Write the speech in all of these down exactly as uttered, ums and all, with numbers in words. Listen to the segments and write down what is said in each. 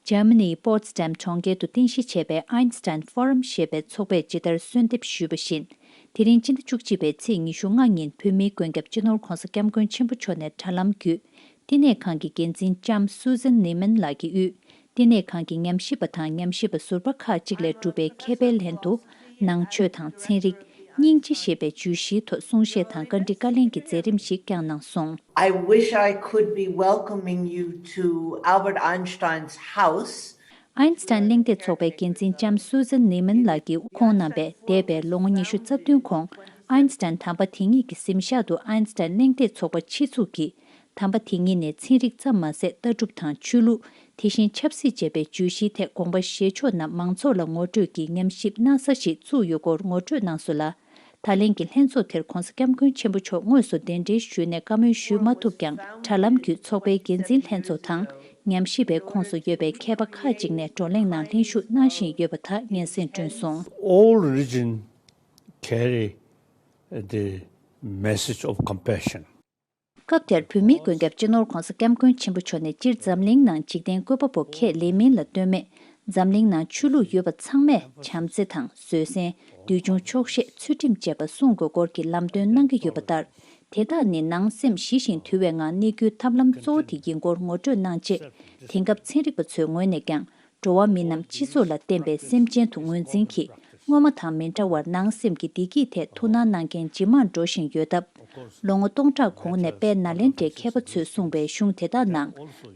འཇར་མ་ནིའི་པོ་ཏི་སི་ཌམ་གྲོང་ཁྱེར་དུ་རྟེན་གཞི་བྱས་པའི་ཨའིན་སི་ཊན་ཕོ་རམ་ཞེས་པའི་ཚོགས་པས་ཇི་ལྟར་གསོལ་འདེབས་ཞུས་པ་བཞིན། དེ་རིང་སྤྱི་ཟླ་བཅུ་གཅིག་པའི་ཚེས་ཉི་ཤུ་ལྔ་ཉིན་བོད་མིའི་མགོན་སྐྱབས་སྤྱི་ནོར་༧གོང་ས་༧སྐྱབས་མགོན་ཆེན་པོ་མཆོག་ནས་དྲ་ལམ་བརྒྱུད། བསྟི་གནས་ཁང་གི་འགན་འཛིན་ལྕམ་སུ་ཛན་ནི་མན་ལགས་ཀྱིས་དབུས་བསྟི་གནས་ཁང་གི་ཉམས་ཞིབ་པ་དང་ཉམས་ཞིབ་པ་ཟུར་པ་ཁག་ཅིག་ལས་གྲུབ་པའི་མཁས་པའི་ལྷན་དུ། ནང་ཆོས་དང་ཚན་རིག་སྙིང་རྗེ་ཞེས་པའི་བརྗོད་གཞིའི་ཐོག་གསུང་བཤད་དང་བཀའ་འདྲི་བཀའ་ལན་གྱི་མཛད་རིམ་ཞིག་བསྐྱངས་གནང་སོང་། I wish I could be welcoming you to Albert Einstein's house. ཨའིན་སི་ཊན་གླེང་སྟེགས་ཚོགས་པའི་འགན་འཛིན་ལྕམ་སུ་ཛན་ནི་མན་ལགས་ཀྱིས་ཁོང་རྣམ་པས་འདས་པའི་ལོ་ངོ་ཉི་ཤུ་རྩ་བདུན་གོང་ཨའིན་སི་ཊན་དམ་པ་དེ་ཉིད་ཀྱི་གཟིམ་ཤག་ཏུ་ཨའིན་སི་ཊན་གླེང་སྟེགས་ཚོགས་པ་ཕྱི་ཚུགས་ཀྱིས། དམ་པ་དེ་ཉིད་ནས་ཚན་རིག་ཙམ་མ་ཟད་ལྟ་གྲུབ་དང་ཆོས་ལུགས། དེ་བཞིན་ཆབ་སྲིད་ཅེས་པའི་བརྗོད་གཞིའི་ཐད་དགོངས་པ་བཞེས་ཕྱོགས་རྣམས་མང་ཚོགས་ལ་ངོ་སྤྲོད་ཀྱིས་ཉམས་ཞིབ་གནང་ས་ཞིག་བཙུགས་ཡོད་སྐོར་ངོ་སྤྲོད་གནང་སོང་ལ། ད་ལན་གྱི་ལྷན་ཚོགས་དེར་༧གོང་ས་༧སྐྱབས་མགོན་ཆེན་པོ་མཆོག་དངོས་སུ་གདན་འདྲེན་ཞུས་ནས་བཀའ་མོལ་ཞུས་མ་ཐུབ་ཀྱང་། དྲ་ལམ་བརྒྱུད་ཚོགས་པའི་འགན་འཛིན་ལྷན་ཚོགས་དང་། ཉམས་ཞིབ་པའི་ཁོངས་སུ་ཡོད་པའི་མཁས་པ་ཁག་ཅིག་ནས་བགྲོ་གླེང་ནང་ལྷན་ཞུགས་གནང་བཞིན་ཡོད་པ་དག་སྙན་སེང་བསྐྲུན་སོང་། All religion carry the message of compassion. སྐབས་དེར་བོད་མིའི་མགོན་སྐྱབས་སྤྱི་ནོར་༧གོང་ས་༧སྐྱབས་མགོན་ཆེན་པོ་མཆོག་ནས་སྤྱིར་འཛམ་གླིང་ནང་འཇིག་རྟེན་བཀོད་པ་པོ་ཁས་ལེན་མིན་ལ་ལྟོས་མེད། འཛམ་གླིང་ནང་ཆོས་ལུགས་ཡོད་པ་ཚང་མས་བྱམས་བརྩེ་དང་བཟོད་བསྲན། འདུལ་བྱུང་ཆོག་ཤེས། ཚུལ་ཁྲིམས་བཅས་པ་སྲུང་དགོས་སྐོར་གྱི་ལམ་སྟོན་གནང་གི་ཡོད་པ་ལྟར། དེ་དག་ནི་ནང་སེམས་ཞི་ཞིང་དུལ་བའི་ངང་གནས་རྒྱུའི་ཐབས་ལམ་གཙོ་བོ་དེ་ཡིན་སྐོར་ངོ་སྤྲོད་གནང་རྗེས། དེང་སྐབས་ཚན་རིག་པ་ཚོའི་ངོས་ནས་ཀྱང་། འགྲོ་བ་མི་རྣམས་སྤྱི་ཚོགས་ལ་བརྟེན་པའི་སེམས་ཅན་དུ་ངོས་འཛིན་གྱིས། སྔོན་མ་དང་མི་འདྲ་བར་ནང་སེམས་ཀྱི་བདེ་སྐྱིད་ཐད་ཐུགས་སྣང་གནང་མཁན་ཇེ་མང་འགྲོ་བཞིན་ཡོད་སྟབས། ལོ་ངོ་སྟོང་ཕྲག་གོང་ནས་དཔལ་ནཱ་ལེནྡྲའི་མཁས་པ་ཚོས་གསུངས་པའི་གཞུང་དེ་དག་ནང་།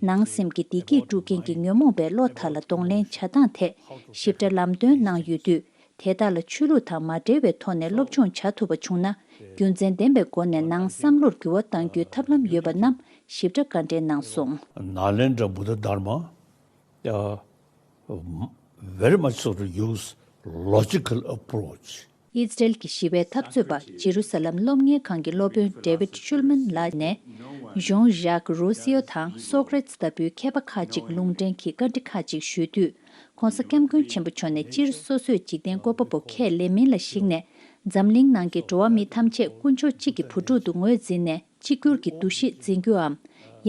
ནང་སེམས་ཀྱི་བདེ་སྐྱིད་སྒྲུབ་མཁན་གྱི་ཉོན་མོངས་པའི་བློ་དག་ལ་གདོང་ལེན་བྱ་སྟངས་ཐད་ཞིབ་ཕྲ་ལམ་སྟོན་གནང་ཡོད་དུས། དེ་དག་ལ་ཆོས་ལུགས་དང་མ་འབྲེལ་བའི་ཐོག་ནས་སློབ་སྦྱོང་བྱ་ཐུབ་པ་བྱུང་ན། རྒྱུ་མཚན་ལྡན་པའི་སྒོ་ནས་ནང་བསམ་བློར་འགྱུར་བ་གཏང་རྒྱུའི་ཐབས་ལམ་ཡོད་པ་རྣམས་ཞིབ་ཕྲ་བཀའ་འདྲི་གནང་སོང་། Nalendra Buddha Dharma, uh, very much sort of use logical approach. ཨི་ཛི་རལ་གྱི་ཞི་བའི་འཐབ་རྩོད་པ་ཇེ་རུ་ས་ལམ་སློབ་གཉེར་ཁང་གི་སློབ་དཔོན་David Shulman ལགས་ནས། Jean-Jacques Rousseau དང་Socrates ལྟ་བུའི་མཁས་པ་ཁག་ཅིག་ལུང་འདྲེན་གྱིས་བཀའ་འདྲི་ཁག་ཅིག་ཞུས་དུས། ༸གོང་ས་༸སྐྱབས་མགོན་ཆེན་པོ་མཆོག་ནས་སྤྱིར་སོ་སོས་འཇིག་རྟེན་བཀོད་པ་པོ་ཁས་ལེན་མིན་ལ་གཞིགས་ནས། འཛམ་གླིང་ནང་གི་འགྲོ་བ་མི་ཐམས་ཅད་དཀོན་མཆོག་གཅིག་གི་བུ་ཕྲུག་ཏུ་ངོས་འཛིན་ནས་གཅིག་གྱུར་གྱི་འདུ་ཤེས་འཛིན་རྒྱུའམ།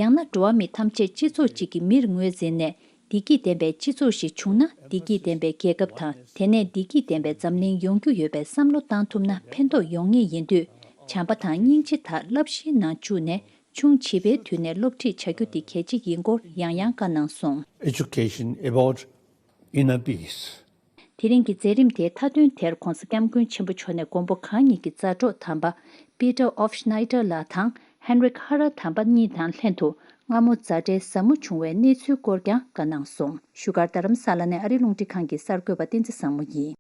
ཡང་ན་འགྲོ་བ་མི་ཐམས་ཅད་སྤྱི་ཚོགས་གཅིག་གི་མིར་ངོས་འཛིན་ནས། བདེ་སྐྱིད་ལྡན་པའི་སྤྱི་ཚོགས་ཤིག་བྱུང་ན། བདེ་སྐྱིད་ལྡན་པའི་རྒྱལ་ཁབ་དང་། དེ་ནས་བདེ་སྐྱིད་ལྡན་པའི་འཛམ་གླིང་ཡོང་རྒྱུ་ཡོད་པའི་བསམ་བློ་བཏང་ཐུབ་ན་ཕན་ཐོགས་ཡོང་ངེས་ཡིན་དུས། བྱམས་པ་དང་སྙིང་རྗེ་དག་བསླབ་གཞིའི་ནང་བཅུག་ནས། ཆུང་བྱིས་པའི་དུས་ནས་སློབ་ཁྲིད་བྱ་རྒྱུ་དེ་གལ་ཆེ་ཡིན་སྐོར་ཡང་ཡང་བཀའ་གནང་སོང་། Education about inner peace. དེ་རིང་གི་མཛད་རིམ་དེའི་མཐའ་དོན་དེར་༸གོང་ས་༸སྐྱབས་མགོན་ཆེན་པོ་མཆོག་ནས་མགོན་པོ་གང་ཉིད་ཀྱི་མཛའ་གྲོགས་དམ་པ་Peter Hofschneider ལགས་དང་Heinrich Harrer དམ་པ་གཉིས་དང་ལྷན་དུ་སྔ་མོ་མཛའ་འབྲེལ་ཟབ་མོ་བྱུང་བའི་གནས་ཚུལ་སྐོར་ཀྱང་བཀའ་གནང་སོང་། བཞུགས་སྒར་རྡ་རམ་ས་ལ་ནས་ཨ་རིའི་རླུང་འཕྲིན་ཁང་གི་གསར་འགོད་པ་བསྟན་འཛིན་བཟང་མོ་ཡིན།